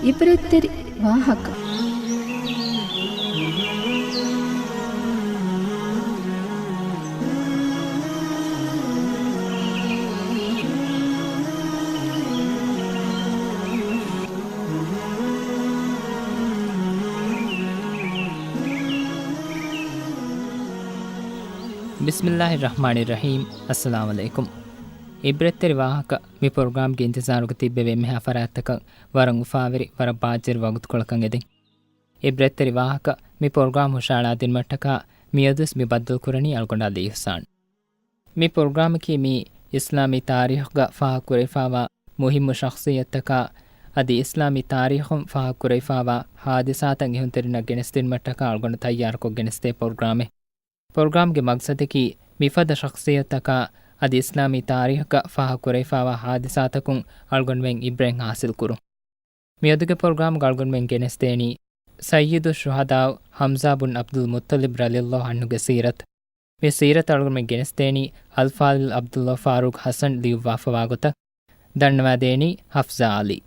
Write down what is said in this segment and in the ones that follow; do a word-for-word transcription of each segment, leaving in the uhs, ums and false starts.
އިބްރަތްތެރި ވާހަކަ. ބިސްމިއްލާހި ރަޙްމާނި ރަޙީމް. އައްސަލާމު ޢަލައިކުމް. އިބްރަތްތެރި ވާހަކަ މި ޕްރޮގްރާމްގެ އިންތިޒާރުގަ ތިއްބެވި އެންމެހާ ފަރާތްތަކަށް ވަރަށް އުފާވެރި، ވަރަށް ބާއްޖަވެރި ވަގުތުކޮޅަކަށް އެދެން. އިބްރަތްތެރި ވާހަކަ މި ޕްރޮގްރާމް ހުށަހަޅާދިނުމަށްޓަކާ މިއަދުވެސް މި ބައްދަލުކުރަނީ އަޅުގަނޑު އަލީ އިޙްސާން. މި ޕްރޮގްރާމަކީ މީ އިސްލާމީ ތާރީޚުގަ ފާހަގަކުރެވިފާވާ މުހިއްމު ޝަޚްޞިއްޔަތުތަކާ އަދި އިސްލާމީ ތާރީޚުން ފާހަގަކުރެވިފާވާ ހާދިސާތައް އިހުންތެރިންނަށް ގެނެސްދިނުމަށްޓަކާ އަޅުގަނޑު ތައްޔާރުކޮށް ގެނެސްދޭ ޕްރޮގްރާމެއް. ޕްރޮގްރާމްގެ މަގްސަދަކީ މިފަދަ ޝަޚްޞިއްޔަތުތަކާ އަދި އިސްލާމީ ތާރީޚުގަ ފާހަގަކުރެވިފާވާ ހާދިސާތަކުން އަޅުގަނޑުމެން ޢިބްރަތް ޙާޞިލްކުރުން. މިއަދުގެ ޕްރޮގްރާމްގަ އަޅުގަނޑުމެން ގެނެސްދޭނީ ސައްޔިދުއްޝުހަދާއު ޙަމްޒާ ބުން ޢަބްދުލް މުއްޠަލިބް ރަޟިޔަﷲ ޢަންހުގެ ސީރަތު. މި ސީރަތު އަޅުގަނޑުމެން ގެނެސްދޭނީ އަލްފާޟިލް ޢަބްދުﷲ ފާރޫޤް ޙަސަން ލިޔުއްވާފަވާ ގޮތަށް. ދަންނަވާދޭނީ ޙަފްޒާ ޢަލީ.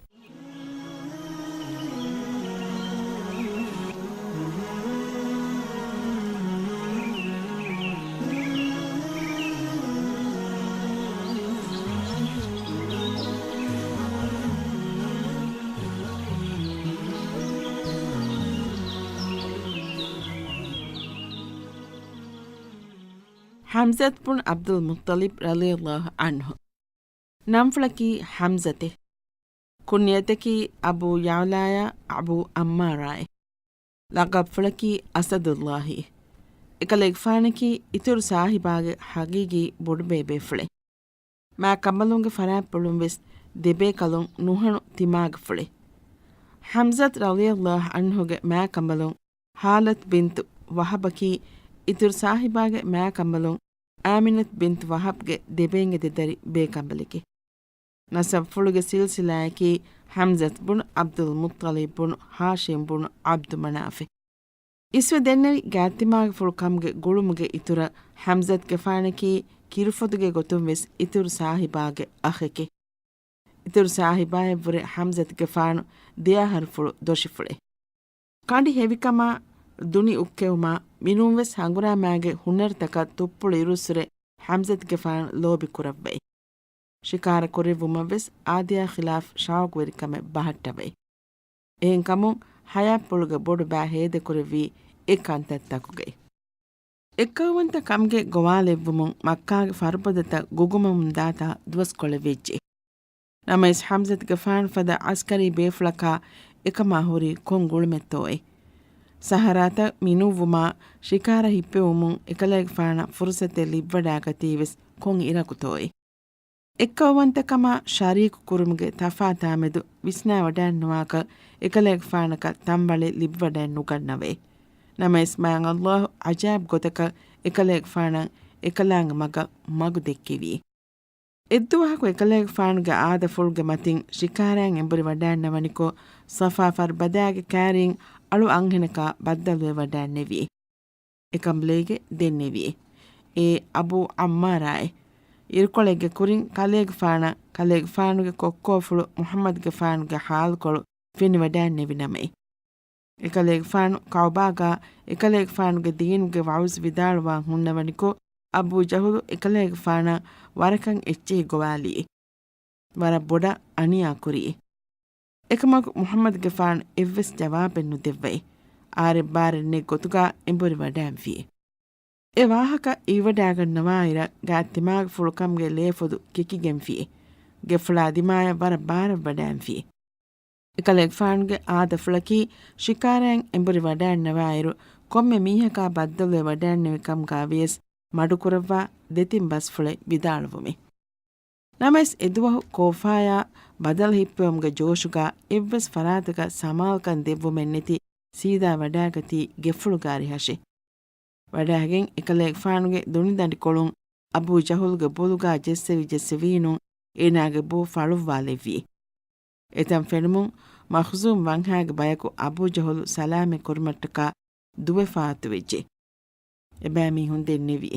ޙަމްޒަތު ބުން ޢަބްދުލް މުއްޠަލިބް ރަޟިޔަﷲ ޢަންހު. ނަންފުޅަކީ ޙަމްޒަތޭ. ކުންޔަތަކީ އަބޫ ޔަޢުލާއާ އަބޫ ޢައްމާރާއޭ. ލަޤަބުފުޅަކީ އަސަދުﷲއޭ. އެކަލޭގެފާނަކީ އިތުރު ސާހިބާގެ ޙަޤީޤީ ބޮޑުބޭބޭފުޅެއް. މާ ކަނބަލުންގެ ފަރާތްޕުޅުން ވެސް ދެބޭކަލުން ނުހަނު ތިމާގެފުޅެއް. ޙަމްޒަތު ރަޟިޔަﷲ ޢަންހުގެ މާ ކަނބަލުން ހާލަތު ބިންތު ވަހަބަކީ އިތުރު ސާހިބާގެ މާ ކަނބަލުން އާމިނަތު ބިންތު ވަހަބްގެ ދެބޭންގެ ދެދަރި ބޭކަނބަލެކޭ. ނަސަބުފުޅުގެ ސިލްސިލާއަކީ ޙަމްޒަތު ބުނު ޢަބްދުލް މުއްޠަލިބް ބުނު ހާޝިމް ބުނު ޢަބްދު މަނާފޭ. އިސްވެ ދެންނެވި ގާތްތިމާގެފުޅު ކަމުގެ ގުޅުމުގެ އިތުރަށް ޙަމްޒަތުގެފާނަކީ ކިރުފޮދުގެ ގޮތުން ވެސް އިތުރު ސާހިބާގެ އަޚެކޭ. އިތުރު ސާހިބާއެއްވުރެ ޙަމްޒަތުގެފާނު ދެ އަހަރުފުޅު ދޮށިފުޅެއް. ކަނޑި ހެވިކަމާ، ދުނި އުއްކެވުމާ، މިނޫންވެސް ހަނގުރާމާގެ ހުނަރުތަކަށް ތުއްޕުޅު އިރުއްސުރެ ޙަމްޒަތުގެފާނު ލޯބި ކުރައްވައި. ޝިކާރަ ކުރެއްވުމަށްވެސް އާދަޔާ ޚިލާފް ޝައުޤުވެރިކަމެއް ބަހައްޓަވައި. އެހެންކަމުން ޙަޔާތްޕުޅުގެ ބޮޑު ބައި ހޭދަކުރެއްވީ އެ ކަންތައްތަކުގައި. އެއްކައުވަންތަ ކަމުގެ ގޮވާލެއްވުމުން މައްކާގެ ފަރުބަދަތައް ގުގުމަމުން ދާތާ ދުވަސްކޮޅެއް ވެއްޖެ. ނަމަވެސް ޙަމްޒަތުގެފާނު ފަދަ ޢަސްކަރީ ބޭފުޅަކާ އެކަމާ ހުރީ ކޮން ގުޅުމެއްތޯއޭ؟ ސަހަރާތައް މިނޫއްވުމާ ޝިކާރަ ހިއްޕެވުމުން އެކަލޭގެފާނަށް ފުރުޞަތެއް ލިއްވަޑާގަތީވެސް ކޮން އިރަކުތޯއޭ؟ އެއްކައުވަންތަކަމާ ޝަރީކު ކުރުމުގެ ތަފާތާމެދު ވިސްނާވަޑައެއްނުވާކަށް އެކަލޭގެފާނަކަށް ތަންބަޅެއް ލިބިވަޑައެއްނުގަންނަވައި. ނަމަވެސް މާތް ﷲ ޢަޖާއިބު ގޮތަކަށް އެކަލޭގެފާނަށް އެކަލާނގެ މަގަށް މަގު ދެއްކެވި. އެއްދުވަހަކު އެކަލޭގެފާނުގެ އާދަފުޅުގެ މަތިން ޝިކާރައިން އެނބުރި ވަޑައިންނަވަނިކޮށް، ޞަފާ ފަރުބަދާގެ ކާރިން އަޅު އަންހެނަކާ ބައްދަލުވެ ވަޑައިންނެވި. އެކަނބަލޭގެ ދެންނެވި. އޭ އަބޫ ޢައްމާރާއޭ. އިރުކޮޅެއްގެ ކުރިން ކަލޭގެފާނަށް ކަލޭގެފާނުގެ ކޮއްކޯފުޅު މުޙައްމަދުގެފާނުގެ ޙާލުކޮޅު ފެނިވަޑައިންނެވި ނަމައި. އެކަލޭގެފާނު ކަޢުބާގާ އެކަލޭގެފާނުގެ ދީނުގެ ވަޢުޒު ވިދާޅުވާން ހުންނަވަނިކޮށް، އަބޫ ޖަހުލު އެކަލޭގެފާނަށް ވަރަކަށް އެއްޗެހި ގޮވާލިއޭ. ވަރަށް ބޮޑަށް އަނިޔާ ކުރިއޭ. އެކަމަކު މުޙައްމަދުގެފާނު އެއްވެސް ޖަވާބެއް ނުދެއްވައި، އާރެއްބާރެއް ނެތް ގޮތުގާ އެނބުރި ވަޑައިންފިއޭ. އެ ވާހަކަ އިވިވަޑައިގަންނަވާއިރަށް ގާތްތިމާގެފުޅު ކަމުގެ ލޭފޮދު ކެކިގެންފިއޭ. ގެފުޅާ ދިމާޔަށް ވަރަށް ބާރަށް ވަޑައިންފިއޭ. އެކަލޭގެފާނުގެ އާދަފުޅަކީ، ޝިކާރައިން އެނބުރި ވަޑައިންނަވާއިރު، ކޮންމެ މީހަކާ ބައްދަލުވެ ވަޑައިންނެވި ކަމުގާ ވިޔަސް މަޑުކުރައްވާ ދެތިން ބަސްފުޅެއް ވިދާޅުވުމޭ. ނަމަވެސް އެދުވަހު ކޯފާޔާ ބަދަލު ހިއްޕެވުމުގެ ޖޯޝުގާ އެއްވެސް ފަރާތަކަށް ސަމާލުކަން ދެއްވުމެއް ނެތި ސީދާ ވަޑައިގަތީ ގެފުޅުގެ އަރިހަށޭ. ވަޑައިގެން އެކަލޭގެފާނުގެ ދޮނިދަނޑިކޮޅުން އަބޫ ޖަހުލްގެ ބޮލުގާ ޖެއްސެވި ޖެއްސެވީނު އޭނާގެ ބޯ ފަޅުއްވާލެއްވި. އެތަން ފެނުމުން މަޚްޒޫމް ވަންހާގެ ބަޔަކު އަބޫ ޖަހުލު ސަލާމަތް ކުރުމަށްޓަކާ ދުވެފަ އަތުވެއްޖެ. އެބައިމީހުން ދެންނެވި.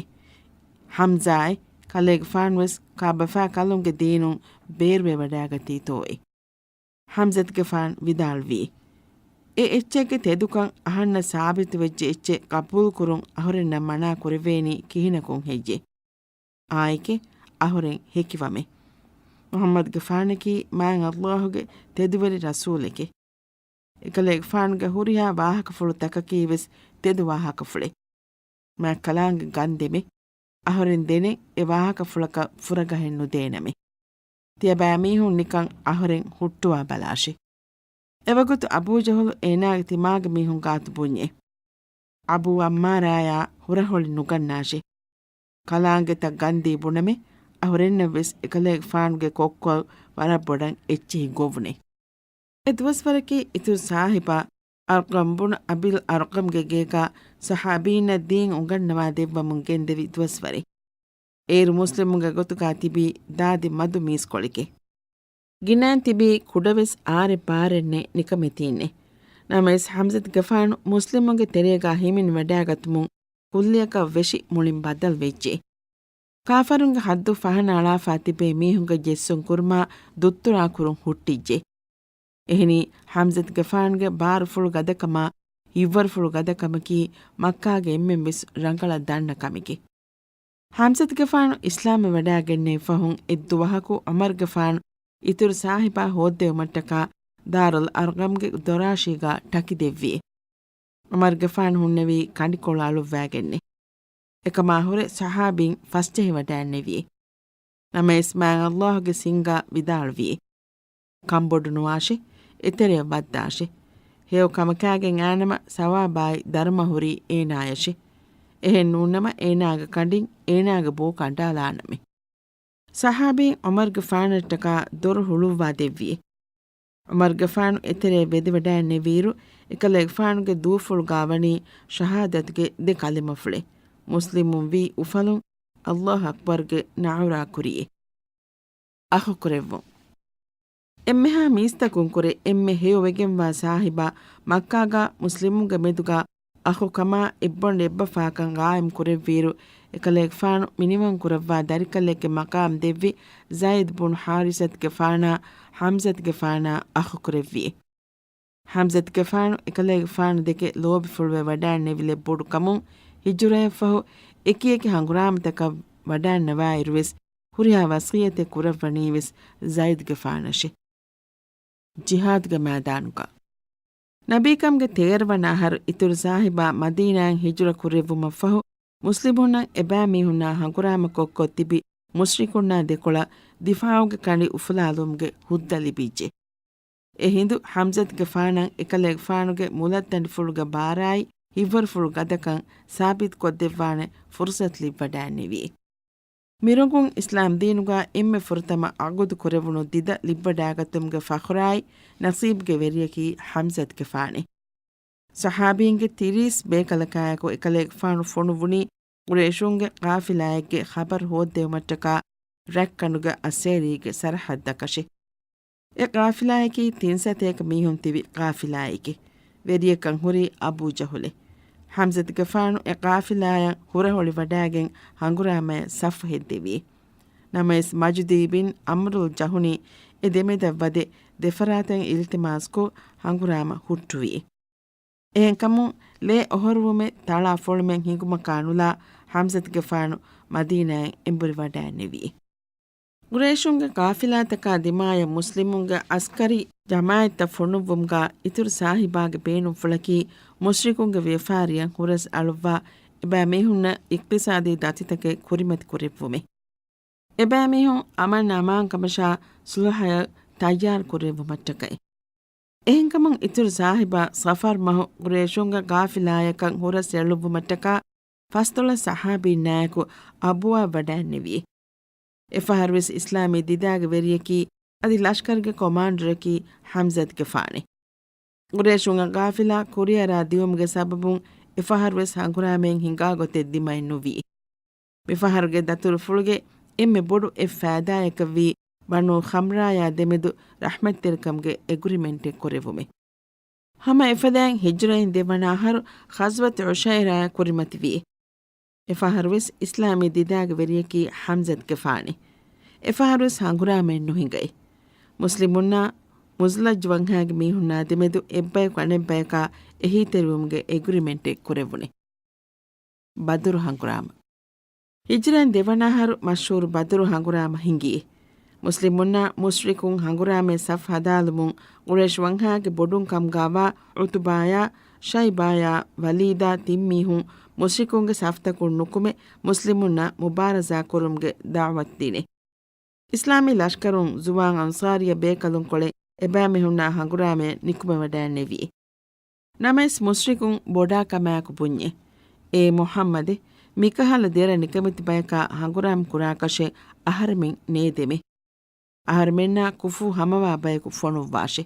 ޙަމްޒާއޭ، ކަލޭގެފާނުވެސް ކާބަފާ ކަލުންގެ ދީނުން ބޭރުވެވަޑައިގަތީތޯއޭ؟ ޙަމްޒަތުގެފާނު ވިދާޅުވީ، އެ އެއްޗެއްގެ ތެދުކަން އަހަންނަށް ސާބިތުވެއްޖެ އެއްޗެއް ޤަބޫލުކުރުން އަހުރެންނަށް މަނާ ކުރެވޭނީ ކިހިނަކުން ހެއްޔޭ؟ އާއެކޭ، އަހުރެން ހެކިވަމޭ. މުޙައްމަދުގެފާނަކީ މާތް ﷲ ގެ ތެދުވެރި ރަސޫލެކޭ. އެކަލޭގެފާނުގެ ހުރިހާ ވާހަކަފުޅު ތަކަކީ ވެސް ތެދު ވާހަކަފުޅެއް. މާތް ކަލާނގެ ގަންދެމޭ. އަހުރެން ދެނެއް އެ ވާހަކަފުޅަކަށް ފުރަގަހެއް ނުދޭނަމޭ. ތިޔަބައިމީހުން ނިކަން އަހުރެން ހުއްޓުވާ ބަލާށޭ. އެވަގުތު އަބޫ ޖަހުލު އޭނާގެ ތިމާގެ މީހުން ގާތު ބުންޏޭ، އަބޫ ޢައްމާރާޔާ ހުރަހޮޅި ނުގަންނާށޭ. ކަލާނގެތައް ގަންދީ ބުނަމޭ، އަހުރެންނަށްވެސް އެކަލޭގެފާނުގެ ކޮއްކޮއަށް ވަރަށް ބޮޑަށް އެއްޗިހި ގޮވުނޭ. އެ ދުވަސްވަރަކީ އިތުރު ސާހިބާ އަރްޤަމް ބުނު އަބިލް އަރްޤަމްގެ ގޭގާ ޞަޙާބީންނަށް ދީން އުނގަންނަވާ ދެއްވަމުން ގެންދެވި ދުވަސްވަރެއް. އޭރު މުސްލިމުންގެ ގޮތުގާ ތިބީ ދާދި މަދު މީސްކޮޅެކޭ. ގިނައިން ތިބީ ކުޑަވެސް އާރެއް ބާރެއްނެއް ނިކަމެތީންނެއް. ނަމަވެސް ޙަމްޒަތުގެފާނު މުސްލިމުންގެ ތެރޭގާ ހިމެނިވަޑައިގަތުމުން ކުއްލިއަކަށް ވެށި މުޅިން ބަދަލުވެއްޖެ. ކާފަރުންގެ ޙައްދު ފަހަނައަޅާފާ ތިބޭ މީހުންގެ ޖެއްސުން ކުރުމާ ދުއްތުރާ ކުރުން ހުއްޓިއްޖެ. އެހެނީ، ޙަމްޒަތުގެފާނުގެ ބާރުފުޅު ގަދަކަމާ ހިތްވަރުފުޅު ގަދަކަމަކީ މައްކާގެ އެންމެންވެސް ރަނގަޅަށް ދަންނަ ކަމެކޭ. ޙަމްޒަތުގެފާނު އިސްލާމްވެވަޑައިގެންނެވި ފަހުން އެއްދުވަހަކު ޢުމަރުގެފާނު އިތުރު ސާހިބާ ހޯއްދެވުމަށްޓަކާ ދާރުލް އަރްޤަމްގެ ދޮރާށީގާ ޓަކި ދެއްވި. ޢުމަރުގެފާނު ހުންނެވީ ކަނޑިކޮޅު އަޅުއްވައިގެންނެ. އެކަމާ ހުރެ ޞަޙާބީން ފަސްޖެހިވަޑައިންނެވި. ނަމަވެސް މާތް ﷲ ގެ ސިންގާ ވިދާޅުވި، ކަންބޮޑު ނުވާށޭ، އެތެރެއަށް ވައްދާށޭ. ހެޔޮ ކަމަކާގެން އާނަމަ ސަވާބާއި ދަރުމަ ހުރީ އޭނާޔަށޭ. އެހެން ނޫންނަމަ އޭނާގެ ކަނޑިން އޭނާގެ ބޯ ކަނޑާލާނަމޭ. ޞަޙާބީން ޢުމަރުގެފާނަށްޓަކާ ދޮރު ހުޅުއްވާ ދެއްވި. ޢުމަރުގެފާނު އެތެރެއަށް ވެދިވަޑައިންނެވިއިރު، އެކަލޭގެފާނުގެ ދޫފުޅުގާ ވަނީ ޝަހާދަތުގެ ދެ ކަލިމަފުޅެއް. މުސްލިމުން ވީ އުފަލުން ﷲ އަކްބަރުގެ ނަޢުރާ ކުރިއޭ. އަޚުކުރެއްވުން. އެންމެހާ މީސްތަކުންކުރެ އެންމެ ހެޔޮވެގެންވާ ސާހިބާ މައްކާގާ މުސްލިމުންގެ މެދުގާ އަޚުކަމާ އެއްބަނޑު އެއްބަފާކަން ގާއިމް ކުރެއްވިއިރު، އެކަލޭގެފާނު މިނިވަން ކުރައްވާ ދަރިކަލެއްގެ މަޤާމް ދެއްވި ޒައިދް ބުން ޙާރިސަތުގެފާނާ ޙަމްޒަތުގެފާނާ އަޚުކުރެއްވި. ޙަމްޒަތުގެފާނު އެކަލޭގެފާނު ދެކެ ލޯބިފުޅުވެ ވަޑައިންނެވި ލެއްބޮޑުކަމުން ހިޖުރަޔަށްފަހު އެކިއެކި ހަނގުރާމަތަކަށް ވަޑައިންނަވާއިރުވެސް ހުރިހާ ވަޞިއްޔަތެއް ކުރައްވަނީވެސް ޒައިދުގެފާނަށޭ. ޖިހާދުގެ މައިދާނުގަ. ނަބީކަމުގެ ތޭރަ ވަނަ އަހަރު އިތުރު ސާހިބާ މަދީނާއިން ހިޖުރަ ކުރެއްވުމަށްފަހު، މުސްލިމުންނަށް އެބައިމީހުންނާ ހަނގުރާމަކޮށްކޮށް ތިބި މުޝްރިކުންނާ ދެކޮޅަށް ދިފާޢުގެ ކަނޑި އުފުލާލުމުގެ ހުއްދަ ލިބިއްޖެ. އެ ހިނދު ޙަމްޒަތުގެފާނަށް އެކަލޭގެފާނުގެ މުލައްތަނޑިފުޅުގެ ބާރާއި ހިތްވަރުފުޅު ގަދަކަން ސާބިތުކޮށްދެއްވާނެ ފުރުޞަތު ލިބިވަޑައިންނެވި. މިރޮނގުން އިސްލާމް ދީނުގާ އެންމެ ފުރަތަމަ ޢަޤުދު ކުރެވުނު ދިދަ ލިބިވަޑައިގަތުމުގެ ފަޚުރާއި ނަސީބުގެ ވެރިޔަކީ ޙަމްޒަތުގެފާނޭ. ޞަޙާބީންގެ ތިރީސް ބޭކަލަކާއެކު އެކަލޭގެފާނު ފޮނުއްވުނީ ޤުރައިޝުންގެ ޤާފިލާއެއްގެ ޚަބަރު ހޯއްދެވުމަށްޓަކާ ރަތްކަނޑުގެ އައްސޭރީގެ ސަރަޙައްދަކަށޭ. އެ ޤާފިލާއަކީ ތިން ސަތޭކަ މީހުން ތިބި ޤާފިލާއެކޭ. ވެރިޔަކަށް ހުރީ އަބޫ ޖަހުލޭ. ޙަމްޒަތުގެފާނު އެ ޤާފިލާޔަށް ހުރަހޮޅިވަޑައިގެން ހަނގުރާމަޔަށް ސަފް ހެއްދެވި. ނަމަވެސް މަޖުދީ ބިން ޢަމްރުލް ޖަހުނީ އެ ދެމެދަށް ވަދެ ދެފަރާތަށް އިލްތިމާސްކޮށް ހަނގުރާމަ ހުއްޓުވި. އެހެންކަމުން ލޭ އޮހޮރުވުމެއް ތަޅާ ފޮޅުމެއް ހިނގުމަކާ ނުލާ ޙަމްޒަތުގެފާނު މަދީނާއަށް އެނބުރިވަޑައިންނެވި. ޤުރައިޝުންގެ ޤާފިލާތަކާ ދިމާޔަށް މުސްލިމުންގެ ޢަސްކަރީ ޖަމާޢަތްތައް ފޮނުއްވުމުގާ އިތުރު ސާހިބާގެ ބޭނުންފުޅަކީ މުޝްރިކުންގެ ވިޔަފާރިއަށް ހުރަސް އަޅުއްވާ އެބައިމީހުންނަށް އިޤްތިޞާދީ ދަތިތަކެއް ކުރިމަތި ކުރެއްވުމޭ. އެބައިމީހުން އަމަން އަމާންކަމަށާ ޞުލްޙައަށް ތައްޔާރު ކުރެއްވުމަށްޓަކައި. އެހެންކަމުން އިތުރު ސާހިބާ ޞަފަރް މަހު ޤުރައިޝުންގެ ޤާފިލާޔަކަށް ހުރަސް އެޅުއްވުމަށްޓަކާ ފަސްދޮޅަސް ޞަޙާބީންނާއެކު އަބުވާ ވަޑައިންނެވި. އެފަހަރުވެސް އިސްލާމީ ދިދާގެ ވެރިޔަކީ އަދި ލަޝްކަރުގެ ކޮމާންޑަރަކީ ޙަމްޒަތުގެފާނޭ. ޤުރައިޝުންގެ ޤާފިލާ ކުރިއަރާ ދިއުމުގެ ސަބަބުން އެފަހަރުވެސް ހަނގުރާމައިން ހިނގާ ގޮތެއް ދިމައެއް ނުވި. މިފަހަރުގެ ދަތުރުފުޅުގެ އެންމެ ބޮޑު އެއް ފައިދާއަކަށްވީ ބަނޫ ޚަމްރާޔާ ދެމެދު ރަޙްމަތްތެރިކަމުގެ އެގްރިމެންޓެއް ކުރެއްވުމެއް. ހަމަ އެފަދައިން ހިޖްރައިން ދެވަނަ އަހަރު ޣަޒްވަތު ޢުޝައިރާ ކުރިމަތިވި. އެފަހަރުވެސް އިސްލާމީ ދިދާގެ ވެރިޔަކީ ޙަމްޒަތުގެފާނޭ. އެފަހަރުވެސް ހަނގުރާމައެއް ނުހިނގައި. މުސްލިމުންނާ މުޒްލަޖް ވަންހާގެ މީހުންނާ ދެމެދު އެއްބަޔަކު އަނެއްބަޔަކާ އެހީތެރިވުމުގެ އެގްރިމެންޓެއް ކުރެއްވުނީ. ބަދުރު ހަނގުރާމަ. ހިޖްރައިން ދެވަނަ އަހަރު މަޝްހޫރު ބަދުރު ހަނގުރާމަ ހިނގިއޭ. މުސްލިމުންނާ މުޝްރިކުން ހަނގުރާމައި ސަފް ހަދާލުމުން ޤުރައިޝް ވަންހާގެ ބޮޑުން ކަމުގާވާ ޢުތުބާޔާ، ޝައިބާޔާ، ވަލީދާ ތިން މީހުން މުޝްރިކުންގެ ސަފްތަކުން ނުކުމެ، މުސްލިމުންނަށް މުބާރަޒާ ކުރުމުގެ ދަޢުވަތު ދިނޭ. އިސްލާމީ ލަޝްކަރުން ޒުވާން އަންޞާރިއްޔަ ބޭކަލުންކޮޅެއް އެބައިމީހުންނާ ހަނގުރާމަޔަށް ނިކުމެވަޑައިންނެވި. ނަމަވެސް މުޝްރިކުން ބޮޑާ ކަމާއެކު ބުންޏޭ، އޭ މުޙައްމަދެ، މިކަހަލަ ދެރަ ނިކަމެތި ބަޔަކާ ހަނގުރާމަ ކުރާކަށެއް އަހަރެމެން ނޭދެމޭ. އަހަރެމެންނާ ކުފޫ ހަމަވާ ބަޔަކު ފޮނުއްވާށޭ.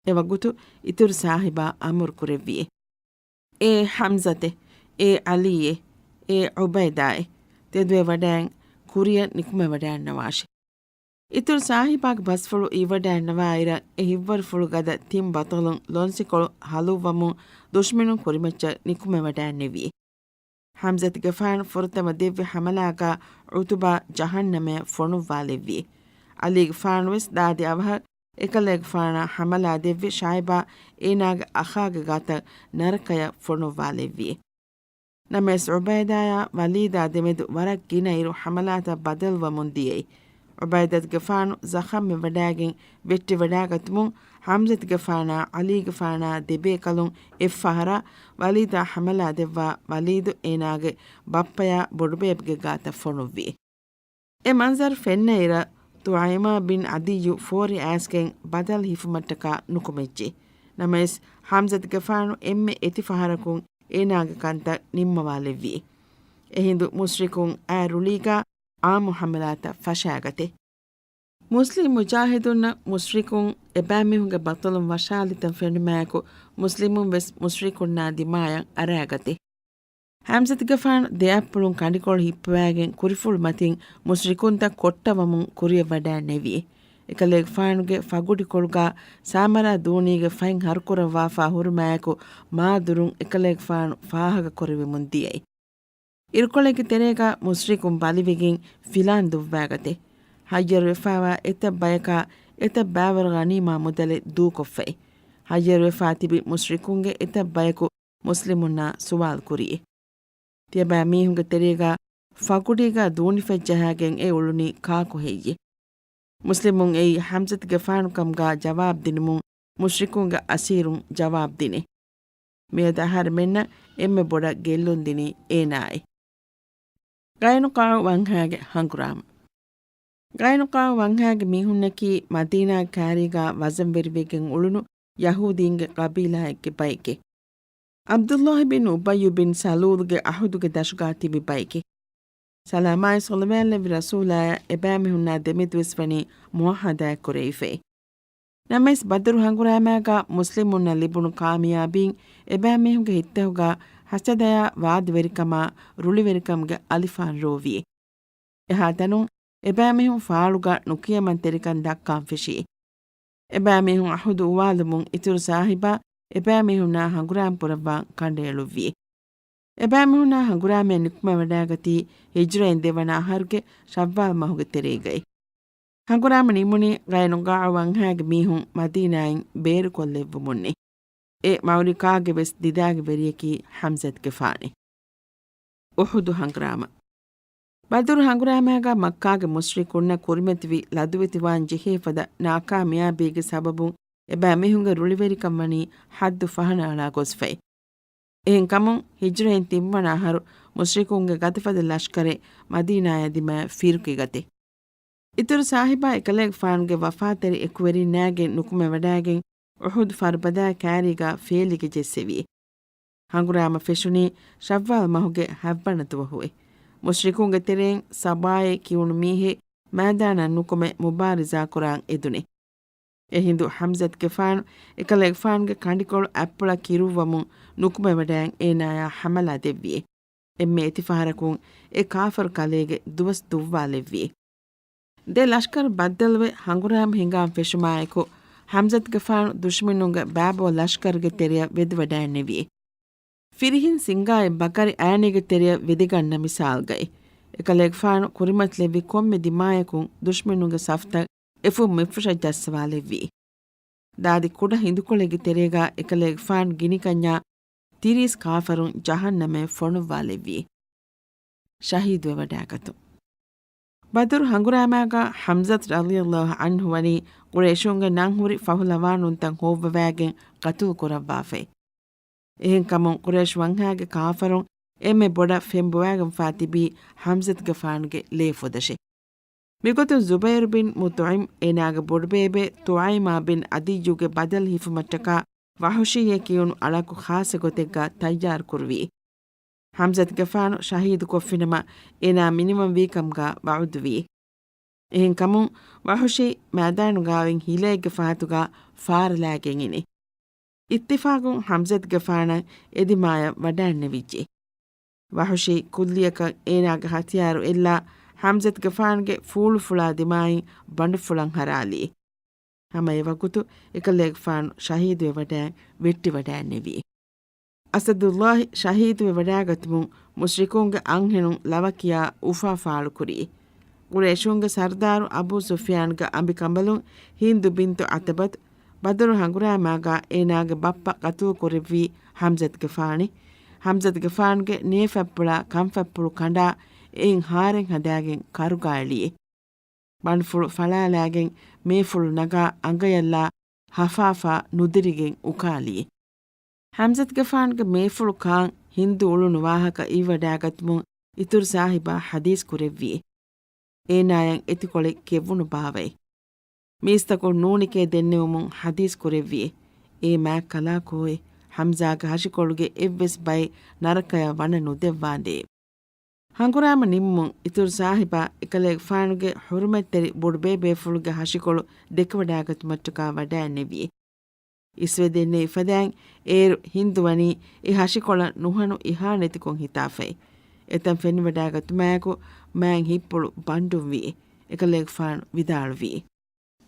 އެވަގުތު އިތުރު ސާހިބާ އަމުރު ކުރެއްވިއޭ، އޭ ޙަމްޒަތެ، އޭ ޢަލީއޭ، އޭ ޢުބައިދާއޭ، ތެދުވެވަޑައިން ކުރިއަށް ނިކުމެވަޑައިންނަވާށޭ. އިތުރު ސާހިބާގެ ބަސްފުޅު އިވަޑައިންނަވާއިރަށް އެ ހިތްވަރުފުޅު ގަދަ ތިން ބަޠަލުން ލޮންސިކޮޅު ހަލުއްވަމުން ދުޝްމަނުން ކުރިމައްޗަށް ނިކުމެވަޑައިންނެވި. ޙަމްޒަތުގެފާނު ފުރަތަމަ ދެއްވި ޙަމަލާގާ ޢުތުބާ ޖަހަންނަމަޔަށް ފޮނުއްވާލެއްވި. ޢަލީގެފާނުވެސް ދާދި އަވަހަށް އެކަލޭގެފާނާ ޙަމަލާ ދެއްވި ޝައިބާ އޭނާގެ އަޚާގެ ގާތަށް ނަރަކަޔަށް ފޮނުއްވާލެއްވި. ނަމަވެސް ޢުބައިދާޔާ ވަލީދާ ދެމެދު ވަރަށް ގިނައިރު ޙަމަލާތައް ބަދަލުވަމުން ދިޔައީ. ޢުބައިދަތުގެފާނު ޒަޚަމްވެވަޑައިގެން ވެއްޓިވަޑައިގަތުމުން ޙަމްޒަތުގެފާނާ ޢަލީގެފާނާ ދެބޭކަލުން އެއްފަހަރާ ވަލީދާ ޙަމަލާ ދެއްވާ ވަލީދު އޭނާގެ ބައްޕަޔާ ބޮޑުބޭބެގެ ގާތަށް ފޮނުއްވި. އެ މަންޒަރު ފެންނައިރަށް ޠުޢައިމާ ބިން ޢަދިއްޔު ފޯރި އައިސްގެން ބަދަލު ހިފުމަށްޓަކާ ނުކުމެއްޖެ. ނަމަވެސް ޙަމްޒަތުގެފާނު އެންމެ އެތި ފަހަރަކުން އޭނާގެ ކަންތައް ނިންމަވާލެއްވި. އެހިނދު މުޝްރިކުން އައި ރުޅީގާ ޢާއްމު ޙަމަލާތައް ފަށާގަތެ. މުސްލިމް މުޖާހިދުންނަށް މުޝްރިކުން އެބައިމީހުންގެ ބަޠަލުން ވަށާލިތަން ފެނުމާއެކު، މުސްލިމުން ވެސް މުޝްރިކުންނާ ދިމާޔަށް އަރާގަތެ. ޙަމްޒަތުގެފާނު ދެއަތްޕުޅުން ކަނޑިކޮޅު ހިއްޕަވައިގެން ކުރިފުޅު މަތިން މުޝްރިކުންތައް ކޮށްޓަވަމުން ކުރިއަށް ވަޑައިންނެވި. އެކަލޭގެފާނުގެ ފަގުޑިކޮޅުގާ ސާމަރާ ދޫނީގެ ފަތް ހަރުކުރައްވާފާ ހުރުމާއެކު، މާދުރުން އެކަލޭގެފާނު ފާހަގަކުރެވެމުން ދިޔައީ. އިރުކޮޅެއްގެ ތެރޭގާ މުޝްރިކުން ބަލިވެގެން ފިލާން ދުއްވާގަތެ. ހައްޔަރުވެފާވާ އެތައް ބަޔަކާ އެތައް ބައިވަރު ޣަނީމާ މުދަލެއް ދޫކޮށްފައި. ހައްޔަރުވެފާ ތިބި މުޝްރިކުންގެ އެތައް ބަޔަކު މުސްލިމުންނާ ސުވާލު ކުރިއެ. ތިޔަބައިމީހުންގެ ތެރޭގާ ފަގުޑީގާ ދޫނިފައްޖަހާގެން އެ އުޅުނީ ކާކު ހެއްޔެ؟ މުސްލިމުން އެއީ ޙަމްޒަތުގެފާނުކަމުގާ ޖަވާބު ދިނުމުން މުޝްރިކުންގެ އަސީރުން ޖަވާބު ދިނި. މިއަދު އަހަރެމެންނަށް އެންމެ ބޮޑަށް ގެއްލުން ދިނީ އޭނާއެ. ޤައިނުޤާޢު ވަންހާގެ ހަނގުރާމަ. ޤައިނުޤާޢު ވަންހާގެ މީހުންނަކީ މަދީނާގެ ކާރީގާ ވަޒަންވެރިވެގެން އުޅުނު ޔަހޫދީންގެ ޤަބީލާއެއްގެ ބައެކެ. ޢަބްދުﷲ ބިން އުބައްޔު ބިން ސަލޫލުގެ ޢަހުދުގެ ދަށުގާ ތިބި ބައެކެ. ސަލާމާއި ޞަލަވާތްލެއްވި ރަސޫލާއަށް އެބައިމީހުންނާ ދެމެދުވެސް ވަނީ މުޢާހަދާއެއް ކުރެވިފައި. ނަމަވެސް ބަދުރު ހަނގުރާމާގާ މުސްލިމުންނަށް ލިބުނު ކާމިޔާބީން އެބައިމީހުންގެ ހިތްތަކުގާ ހަސަދަޔާ ވާދަވެރިކަމާ ރުޅިވެރިކަމުގެ އަލިފާން ރޯވި. އެހާ ތަނުން އެބައިމީހުން ފާޅުގާ ނުކިޔަމަންތެރިކަން ދައްކާން ފެށި. އެބައިމީހުން ޢަހުދު އުވާލުމުން އިތުރު ސާހިބާ އެބައިމީހުންނާ ހަނގުރާމަ ކުރައްވާން ކަނޑައެޅުއްވި. އެބައިމީހުންނާ ހަނގުރާމަޔަށް ނިކުމެވަޑައިގަތީ ހިޖްރައިން ދެވަނަ އަހަރުގެ ޝައްވާލް މަހުގެ ތެރޭގައި. ހަނގުރާމަ ނިމުނީ ޤައިނުޤާޢު ވަންހާގެ މީހުން މަދީނާއިން ބޭރުކޮށްލެއްވުމުންނޭ. އެ މަޢުރިކާގެ ވެސް ދިދާގެ ވެރިޔަކީ ޙަމްޒަތުގެފާނޭ. އުޙުދު ހަނގުރާމަ. ބަދުރު ހަނގުރާމާގާ މައްކާގެ މުޝްރިކުންނަށް ކުރިމަތިވި ލަދުވެތިވާން ޖެހޭ ފަދަ ނާކާމިޔާބީގެ ސަބަބުން އެބައިމީހުންގެ ރުޅިވެރިކަން ވަނީ ޙައްދު ފަހަނައަޅާ ގޮސްފައި. އެހެންކަމުން ހިޖްރައިން ތިންވަނަ އަހަރު މުޝްރިކުންގެ ގަދަފަދަ ލަޝްކަރެއް މަދީނާޔާ ދިމާއަށް ފިރުކިގަތެ. އިތުރު ސާހިބާ އެކަލޭގެފާނުގެ ވަފާތެރި އެކުވެރިންނާގެން ނުކުމެވަޑައިގެން އުޙުދު ފަރުބަދާ ކާރީގާ ފޭލިގެ ޖެއްސެވި. ހަނގުރާމަ ފެށުނީ ޝައްވާލް މަހުގެ ހަތްވަނަ ދުވަހުއެ. މުޝްރިކުންގެ ތެރެއިން ސަބާއޭ ކިޔުނު މީހެއް މައިދާނަށް ނުކުމެ މުބާރިޒާ ކުރާން އެދުނެ. އެހިނދު ޙަމްޒަތުގެފާނު އެކަލޭގެފާނުގެ ކަނޑިކޮޅު އަތްޕުޅަށް ކިރުއްވަމުން ނުކުމެވަޑައިން އޭނާޔާ ޙަމަލާ ދެއްވި. އެންމެ އެތިފަހަރަކުން އެ ކާފަރު ކަލޭގެ ދުވަސް ދުއްވާލެއްވި. ދެ ލަޝްކަރު ބައްދަލުވެ ހަނގުރާމަ ހިނގާން ފެށުމާއެކު، ޙަމްޒަތުގެފާނު ދުޝްމަނުންގެ ބައިބޯ ލަޝްކަރުގެ ތެރެއަށް ވެދިވަޑައިންނެވި. ފިރިހެން ސިންގާއެއް ބަކަރި އައިނީގެ ތެރެއަށް ވެދިގަންނަ މިސާލުގައި، އެކަލޭގެފާނު ކުރިމަތިލެއްވި ކޮންމެ ދިމާޔަކުން ދުޝްމަނުންގެ ސަފްތައް އެފުށް މިފުށަށް ޖައްސަވާލެއްވި. ދާދި ކުޑަ ހިނދުކޮޅެއްގެ ތެރޭގަ އެކަލޭގެފާނު ގިނިކަންޏާ ތިރީސް ކާފަރުން ޖަހަންނަމަށް ފޮނުއްވާލެއްވި. ޝަހީދުވެވަޑައިގަތުން. ބަދުރު ހަނގުރާމާގަ ޙަމްޒަތު ރަޟިޔަﷲ ޢަންހު ވަނީ ޤުރައިޝުންގެ ނަންހުރި ފަހުލަވާނުންތައް ހޯއްވަވައިގެން ޤަތުލު ކުރައްވާފައި. އެހެންކަމުން ޤުރައިޝް ވަންހާގެ ކާފަރުން އެންމެ ބޮޑަށް ފެންބޮވާގެންފާ ތިބީ ޙަމްޒަތުގެފާނުގެ ލޭފުދަށި. މިގޮތުން ޒުބައިރު ބިން މުޠްޢިމް އޭނާގެ ބޮޑުބޭބެ ތުޢައިމާ ބިން ޢަދިއްޔުގެ ބަދަލު ހިފުމަށްޓަކާ ވަޙުޝީއޭ ކިޔުނު އަޅަކު ޚާއްޞަ ގޮތެއްގަ ތައްޔާރު ކުރުވި. ޙަމްޒަތުގެފާނު ޝަހީދު ކޮށްފިނަމަ އޭނާ މިނިވަންވީކަމުގަ ވަޢުދުވީ. އެހެންކަމުން ވަޙުޝީ މައިދާނުގާވެން ހިލައެއްގެ ފަހަތުގަ ފާރަލާގެން އިނީ. އިއްތިފާގުން ޙަމްޒަތުގެފާނަށް އެދިމާޔަށް ވަޑައިންނެވިއްޖެ. ވަޙުޝީ ކުއްލިއަކަށް އޭނާގެ ހަތިޔާރު އެއްލާ ޙަމްޒަތުގެފާނުގެ ފޫޅުފުޅާ ދިމާއިން ބަނޑުފުޅަށް ހަރާލީ. ހަމަ އެވަގުތު އެކަލޭގެފާނު ޝަހީދުވެވަޑައި ވެއްޓިވަޑައިންނެވީ. އަސަދުﷲ ޝަހީދުވެވަޑައިގަތުމުން މުޝްރިކުންގެ އަންހެނުން ލަވަ ކިޔާ އުފާ ފާޅުކުރީ. ޤުރައިޝުންގެ ސަރުދާރު އަބޫ ސުފްޔާންގެ އަނބިކަނބަލުން ހިންދު ބިންތު ޢުތުބަތު ބަދުރު ހަނގުރާމާގާ އޭނާގެ ބައްޕަ ޤަތުލު ކުރެއްވީ ޙަމްޒަތުގެފާނި. ޙަމްޒަތުގެފާނުގެ ނޭފަތްޕުޅާ ކަންފަތްޕުޅު ކަނޑާ އެއިން ހާރެއް ހަދާގެން ކަރުގާ އެޅިއެ. ބަނޑުފުޅު ފަޅާލާގެން މޭފުޅު ނަގާ އަނގަޔަށްލާ ހަފާފާ ނުދިރިގެން އުކާލިއެ. ޙަމްޒަތުގެފާނުގެ މޭފުޅު ކާން ހިންދު އުޅުނު ވާހަކަ އިއްވަޑާގަތުމުން އިތުރު ސާހިބާ ޙަދީސް ކުރެއްވިއެ. އޭނާޔަށް އެތިކޮޅެއް ކެއްވުނު ބާވައި. މީސްތަކުން ނޫނިކޭ ދެންނެވުމުން ޙަދީސް ކުރެއްވިއެ. އޭ މާތް ކަލާކޯއެ، ޙަމްޒާގެ ހަށިކޮޅުގެ އެއްވެސް ބައެއް ނަރަކަޔަށް ވަނަ ނުދެއްވާނދޭ. ހަނގުރާމަ ނިންމުން އިތުރު ސާހިބާ އެކަލޭގެފާނުގެ ޙުރުމަތްތެރި ބޮޑުބޭބޭފުޅުގެ ހަށިކޮޅު ދެކެވަޑާގަތުމަށްޓަކާ ވަޑައިންނެވިއެ. އިސްވެދެންނެވި ފަދައިން އޭރު ހިންދު ވަނީ އެ ހަށިކޮޅަށް ނުހަނު އިހާނެތިކޮށް ހިތާފައި. އެތަން ފެނިވަޑާގަތުމާއެކު މާތް ހިތްޕުޅު ބަނޑުންވިއެ. އެކަލޭގެފާނު ވިދާޅުވިއެ.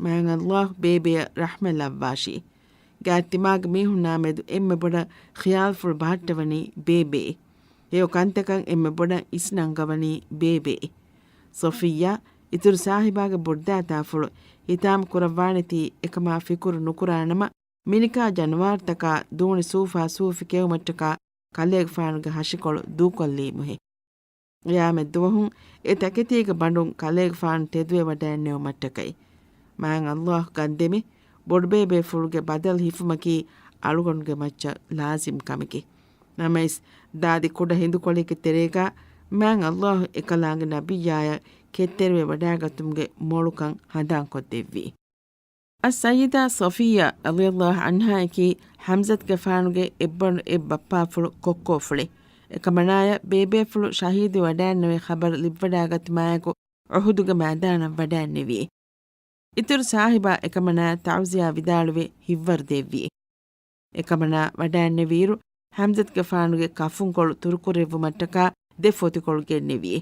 މާތް ﷲ ބޭބެއަށް ރަޙްމަތް ލައްވާށި. ގާތްތިމާގެ މީހުންނާމެދު އެންމެ ބޮޑަށް ޚިޔާލުފުޅު ބަހައްޓަވަނީ ބޭބެއޭ. ހެޔޮ ކަންތަކަށް އެންމެ ބޮޑަށް އިސްނަންގަވަނީ ބޭބެއޭ. ޞަފިއްޔާ، އިތުރު ސާހިބާގެ ބޮޑުދައިތާފުޅު ހިތާމަ ކުރައްވާނެތީ އެކަމާ ފިކުރު ނުކުރާނަމަ، މިނިކާ ޖަނަވާރުތަކާ ދޫނި ސޫފާ ސޫފި ކެއުމަށްޓަކާ ކަލޭގެފާނުގެ ހަށިކޮޅު ދޫކޮށްލީމުހޭ. ޤިޔާމަތްދުވަހުން އެ ތަކެތީގެ ބަނޑުން ކަލޭގެފާނު ތެދުވެވަޑައިންނެވުމަށްޓަކައި. މާތް ﷲ ގަންދެމި، ބޮޑުބޭބޭފުޅުގެ ބަދަލު ހިފުމަކީ އަޅުގަނޑުގެ މައްޗަށް ލާޒިމް ކަމެކޭ. ނަމަވެސް، ދާދި ކުޑަ ހިނދުކޮޅެއްގެ ތެރޭގަ މާތް ﷲ އެކަލާނގެ ނަބިއްޔާޔަށް ކެތްތެރިވެވަޑައިގަތުމުގެ މޮޅުކަން ހަނދާންކޮށްދެއްވި. އައްސައްޔިދާ ޞަފިއްޔާ ރަޟިޔަﷲ ޢަންހާއަކީ ޙަމްޒަތުގެފާނުގެ އެއްބަނޑު އެއްބައްޕާފުޅު ކޮއްކޯފުޅެއް. އެކަމަނާޔަށް ބޭބޭފުޅު ޝަހީދުވެވަޑައިންނެވި ޚަބަރު ލިބިވަޑައިގަތުމާއެކު އުޙުދުގެ މައިދާނަށް ވަޑައިންނެވި. އިތުރު ސާހިބާ އެކަމަނާ ތަޢުޒިޔާ ވިދާޅުވެ ހިތްވަރު ދެއްވި. އެކަމަނާ ވަޑައިންނެވިއިރު، ޙަމްޒަތުގެފާނުގެ ކަފުންކޮޅު ތުރުކުރެއްވުމަށްޓަކާ ދެ ފޮތިކޮޅު ގެންނެވި.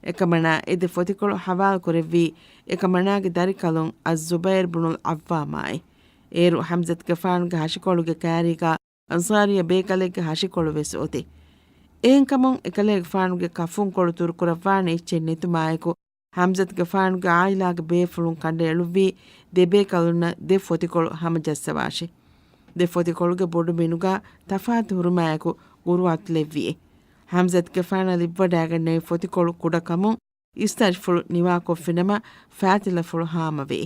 އެކަމަނާ އެ ދެ ފޮތިކޮޅު ޙަވާލު ކުރެއްވީ އެކަމަނާގެ ދަރިކަލުން އައްޒުބައިރު ބުނުލް ޢައްވާމާއި. އޭރު ޙަމްޒަތުގެފާނުގެ ހަށިކޮޅުގެ ކާރީގާ އަންޞާރީ ބޭކަލެއްގެ ހަށިކޮޅު ވެސް އޮތޭ. އެހެންކަމުން އެކަލޭގެފާނުގެ ކަފުންކޮޅު ތުރުކުރައްވާނެ އެއްޗެއް ނެތުމާއެކު، ޙަމްޒަތުގެފާނުގެ ޢާއިލާގެ ބޭފުޅުން ކަނޑައެޅުއްވީ ދެ ބޭކަލުންނަށް ދެ ފޮތިކޮޅު ހަމަޖައްސަވާށި. ދެ ފޮތިކޮޅުގެ ބޮޑު މިނުގާ ތަފާތު ހުރުމާއެކު ގުރުއަތުލެއްވިއޭ. ޙަމްޒަތުގެފާނަށް ލިބިވަޑައިގަންނެވި ފޮތިކޮޅު ކުޑަކަމުން އިސްތަށިފުޅު ނިވާކޮށްފިނަމަ ފާތިލަފުޅު ހާމަވޭ.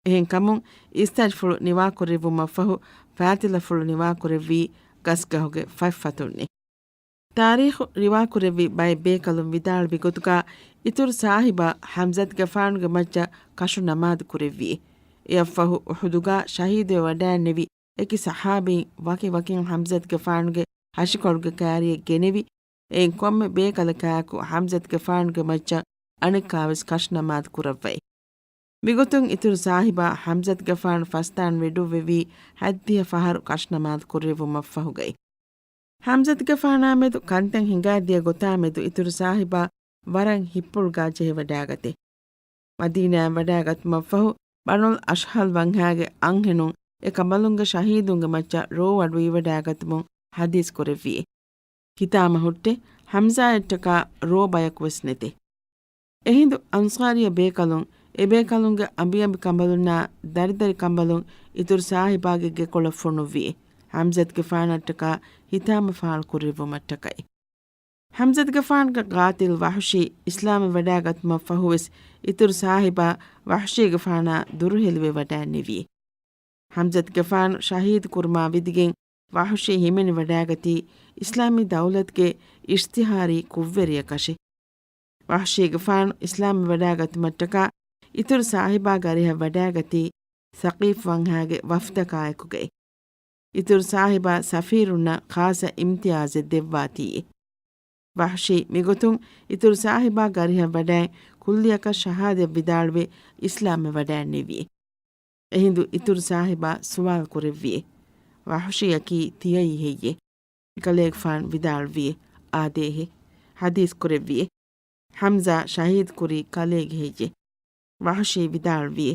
އެހެންކަމުން އިސްތަށިފުޅު ނިވާކުރެއްވުމަށްފަހު ފާތިލަފުޅު ނިވާކުރެއްވީ ގަސްގަހުގެ ފަތްފަތުންނޭ. ތާރީޚު ރިވާކުރެއްވި ބައެއް ބޭކަލުން ވިދާޅުވި ގޮތުގާ، އިތުރު ސާހިބާ ޙަމްޒަތުގެފާނުގެ މައްޗަށް ކަށު ނަމާދު ކުރެއްވިއޭ. އެއަށްފަހު އުޙުދުގާ ޝަހީދުވެ ވަޑައިންނެވި އެކި ޞަޙާބީން ވަކި ވަކިން ޙަމްޒަތުގެފާނުގެ ހަށިކޮޅުގެ ކާރިއަށް ގެނެވި، އެއިން ކޮންމެ ބޭކަލަކާއެކު ޙަމްޒަތުގެފާނުގެ މައްޗަށް އަނެއްކާވެސް ކަށުނަމާދު ކުރައްވައި. މިގޮތުން އިތުރު ސާހިބާ ޙަމްޒަތުގެފާނު ފަސްދާން ވެޑުއްވެވީ ހަތްދިހަ ފަހަރު ކަށުނަމާދު ކުރެއްވުމަށްފަހުގައި. ޙަމްޒަތުގެފާނާމެދު ކަންތައް ހިނގާދިޔަ ގޮތާމެދު އިތުރު ސާހިބާ ވަރަށް ހިތްޕުޅުގާ ޖެހިވަޑައިގަތޭ. މަދީނާއަށް ވަޑައިގަތުމަށްފަހު، ބަނުލް އަޝްހަލް ވަންހާގެ އަންހެނުން އެ ކަނބަލުންގެ ޝަހީދުންގެ މައްޗަށް ރޯވަޑު ވީވަޑައިގަތުމުން ޙަދީޘް ކުރެއްވިއޭ. ހިތާމަ ހުއްޓެ ޙަމްޒާއަށްޓަކާ ރޯ ބަޔަކުވެސް ނެތޭ. އެހިނދު އަންޞާރީ ބޭކަލުން އެބޭކަލުންގެ އަނބިއަނބި ކަނބަލުންނާ ދަރިދަރި ކަނބަލުން އިތުރު ސާހިބާގެ ގެކޮޅަށް ފޮނުއްވިއޭ، ޙަމްޒަތުގެފާނަށްޓަކާ ހިތާމަ ފާޅު ކުރެއްވުމަށްޓަކައި. ޙަމްޒަތުގެފާނުގެ ޤާތިލް ވަޙުޝީ އިސްލާމްވެވަޑައިގަތުމަށް ފަހުވެސް އިތުރު ސާހިބާ ވަޙުޝީގެފާނާ ދުރުހެލިވެވަޑައިންނެވިއޭ. ޙަމްޒަތުގެފާނު ޝަހީދު ކުރުމާ ވިދިގެން ވަޙުޝީ ހިމެނިވަޑައިގަތީ އިސްލާމީ ދައުލަތުގެ އިޝްތިހާރީ ކުށްވެރިޔަކަށޭ. ވަޙުޝީގެފާނު އިސްލާމްވެވަޑައިގަތުމަށްޓަކާ އިތުރު ސާހިބާގެ އަރިހަށް ވަޑައިގަތީ ސަޤީފް ވަންހާގެ ވަފްދަކާއެކުގައި. އިތުރު ސާހިބާ ސަފީރުންނަށް ޚާއްޞަ އިމްތިޔާޒެއް ދެއްވާތީއޭ. ވަޙުޝީ މިގޮތުން އިތުރު ސާހިބާގެ އަރިހަށް ވަޑައި ކުއްލިއަކަށް ޝަހާދަތް ވިދާޅުވެ އިސްލާމްވެވަޑައިންނެވިއޭ. އެހިނދު އިތުރު ސާހިބާ ސުވާލު ކުރެއްވިއޭ، ވަޙުޝީއަކީ ތިޔައީ ހެއްޔޭ؟ ކަލޭގެފާނު ވިދާޅުވިއޭ، އާދޭހޭ. ޙަދީޘް ކުރެއްވިއޭ، ޙަމްޒާ ޝަހީދު ކުރީ ކަލޭގެ ހެއްޔޭ؟ ވަޙުޝީ ވިދާޅުވިއޭ،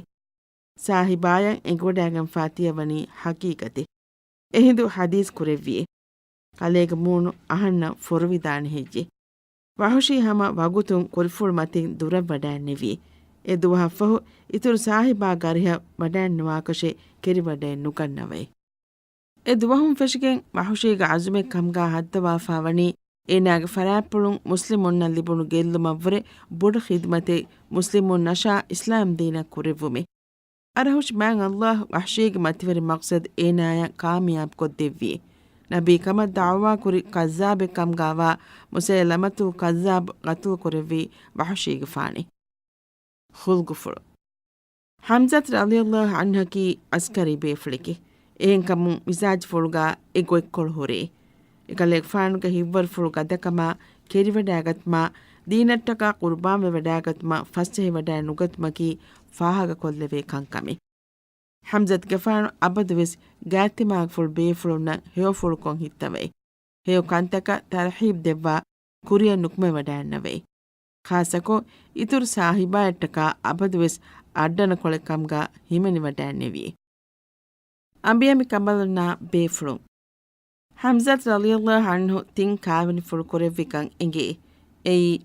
ސާހިބާޔަށް އެނގިވަޑައިގެންފާ ތިޔަވަނީ ޙަޤީޤަތެއް. އެހިނދު ޙަދީޘް ކުރެއްވިއޭ، ކަލޭގެ މޫނު އަހަންނަށް ފޮރުވިދާނެ ހެއްޔޭ؟ ވަޙުޝީ ހަމަ ވަގުތުން ކުރިފުޅު މަތިން ދުރަށް ވަޑައިންނެވިއޭ. އެ ދުވަހަށްފަހު އިތުރު ސާހިބާގެ އަރިހަށް ވަޑައިންނަވާކަށެއް ކެރިވަޑައެއް ނުގަންނަވައި. އެ ދުވަހުން ފެށިގެން ވަޙުޝީގެ ޢަޒުމެއް ކަމުގާ ހައްދަވާފާ ވަނީ، އޭނާގެ ފަރާތްޕުޅުން މުސްލިމުންނަށް ލިބުނު ގެއްލުމަށްވުރެ ބޮޑު ޚިދުމަތެއް މުސްލިމުންނަށާ އިސްލާމް ދީނަށް ކުރެއްވުމޭ. އަރަހުށި މާތް ﷲ ވަޙްޝީގެ މަތިވެރި މަޤްޞަދު އޭނާޔަށް ކާމިޔާބު ކޮށްދެއްވިއޭ. ނަބީ ކަމަށް ދަޢުވާ ކުރި ކައްޒާބެއް ކަމުގާވާ މުސައިލަމަތުލް ކައްޒާބު ޤަތުލު ކުރެއްވީ ވަޙްޝީގެފާނޭ. ޚުލްޤުފުޅު. ޙަމްޒަތު ރަޟިޔަﷲ ޢަންހަކީ ޢަސްކަރީ ބޭފުޅެކޭ. އެހެންކަމުން މިޒާޖުފުޅުގާ އެ ގޮތްކޮޅު ހުރޭ. އެކަލޭގެފާނުގެ ހިތްވަރުފުޅު ގަދަކަމާ، ކެރިވަޑައިގަތުމާ، ދީނަށްޓަކާ ޤުރުބާންވެވަޑައިގަތުމަށް ފަސްޖަހިވަޑައިނުގަތުމަކީ ފާހަގަކޮށްލެވޭ ކަންކަމޭ. ޙަމްޒަތުގެފާނު އަބަދުވެސް ގާތްތިމާގެފުޅު ބޭފުޅުންނަށް ހެޔޮފުޅުކޮށް ހިއްތަވައި، ހެޔޮ ކަންތަކަށް ތަރްޙީބް ދެއްވާ ކުރިއަށް ނުކުމެވަޑައިންނަވައި. ޚާއްޞަކޮށް އިތުރު ސާހިބާއަށްޓަކާ އަބަދުވެސް އައްޑަނަކޮޅެއް ކަމުގާ ހިމެނިވަޑައިންނެވި. އަނބިއަނބި ކަނބަލުންނާ ބޭފުޅުން. ޙަމްޒަތު ރަޟިޔަﷲ ޢަންހު ތިން ކާވެނިފުޅު ކުރެއްވިކަން އެނގޭ. އެއީ،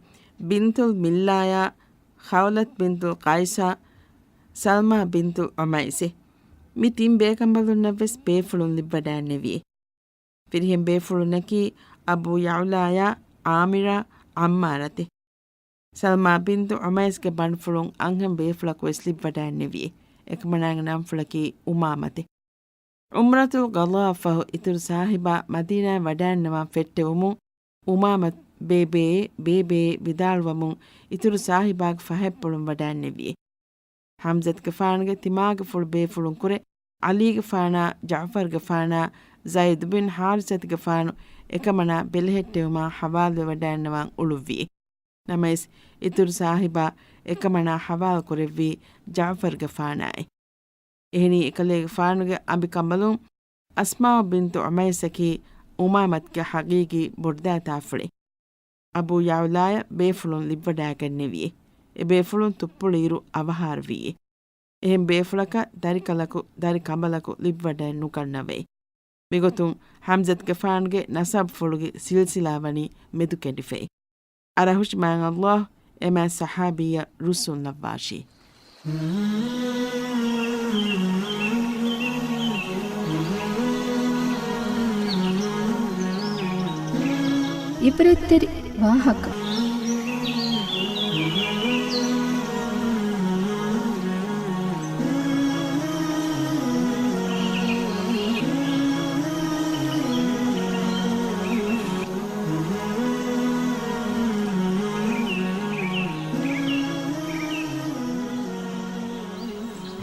ބިންތުލް މިއްލާޔާ، ޚައުލަތު ބިންތުލް ޤައިސާ، ސަލްމާ ބިންތުލް ޢުމައިސް. މި ތިން ބޭކަނބަލުންނަށްވެސް ބޭފުޅުން ލިބިވަޑައިންނެވި. ފިރިހެން ބޭފުޅުންނަކީ އަބޫ ޔަޢުލާޔާ، ޢާމިރާ، ޢައްމާރަތެ. ސަލްމާ ބިންތު ޢުމައިސްގެ ބަނޑުފުޅުން އަންހެން ބޭފުޅަކުވެސް ލިބިވަޑައިންނެވި. އެކަމަނާގެ ނަންފުޅަކީ އުމާމަތެ. ޢުމްރަތުލް ޤަޟާއަށްފަހު އިތުރު ސާހިބާ މަދީނާއަށް ވަޑައިންނަވާން ފެއްޓެވުމުން، އުމާމަތު ބޭބޭ، ބޭބޭ ވިދާޅުވަމުން އިތުރު ސާހިބާގެ ފަހަތްޕުޅުން ވަޑައިންނެވި. ޙަމްޒަތުގެފާނުގެ ތިމާގެފުޅު ބޭފުޅުންކުރެ، ޢަލީގެފާނާ، ޖަޢުފަރުގެފާނާ، ޒައިދު ބިން ޙާރިސަތުގެފާނު އެކަމަނާ ބެލެހެއްޓެވުމާ ޙަވާލުވެވަޑައިންނަވާން އުޅުއްވި. ނަމަވެސް، އިތުރު ސާހިބާ އެކަމަނާ ޙަވާލުކުރެއްވީ ޖަޢުފަރުގެފާނާއި. އެހެނީ އެކަލޭގެފާނުގެ އަނބިކަނބަލުން އަސްމާއު ބިންތު ޢުމައިސްއަކީ އުމާމަތުގެ ޙަޤީޤީ ބޮޑުދައިތާފުޅެއް. އަބޫ ޔަޢުލާޔަށް ބޭފުޅުން ލިބިވަޑައިގެންނެވިއޭ. އެ ބޭފުޅުން ތުއްޕުޅިއިރު އަވަހާރަވީއޭ. އެހެން ބޭފުޅަކަށް ދަރިކަލަކު، ދަރިކަނބަލަކު ލިބިވަޑައެއް ނުގަންނަވައި. މިގޮތުން ޙަމްޒަތުގެފާނުގެ ނަސަބުފުޅުގެ ސިލްސިލާ ވަނީ މެދުކެނޑިފައި. އަރަހުށި މާތް ﷲ އެ މާތް ޞަޙާބީއަށް ރުއްސުންލައްވާށި. ޢިބްރަތްތެރި ވާހަކަ.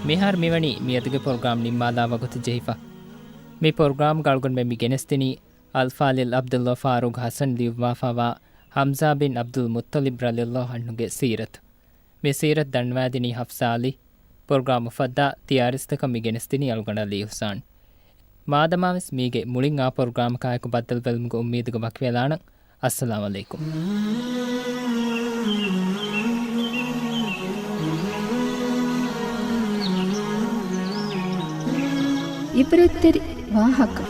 މިހާރު މިވަނީ މިއަދުގެ ޕްރޮގްރާމް ނިންމާލާ ވަގުތު ޖެހިފަ. މި ޕްރޮގްރާމްގަ އަޅުގަނޑުމެން މި ގެނެސްދިނީ އަލްފާޟިލް ޢަބްދުﷲ ފާރޫޤް ޙަސަން ލިޔުއްވާފައިވާ ޙަމްޒާ ބިން ޢަބްދުލް މުއްޠަލިބް ރަޟިޔަﷲ ޢަންހުގެ ސީރަތު. މި ސީރަތު ދަންނަވާދިނީ ޙަފްޞާ ޢަލީ. ޕްރޮގްރާމު ފައްދާ ތިޔަ އަރިސްތަކަށް މި ގެނެސްދިނީ އަޅުގަނޑު ޢަލީ އިޙްސާން. މާދަމާވެސް މީގެ މުޅިން އާ ޕްރޮގްރާމަކާއެކު ބައްދަލުވެލުމުގެ އުއްމީދުގަ ވަކިވެލާނަން. އައްސަލާމް ޢަލައިކުމް. ޢިބްރަތްތެރި ވާހަކަ.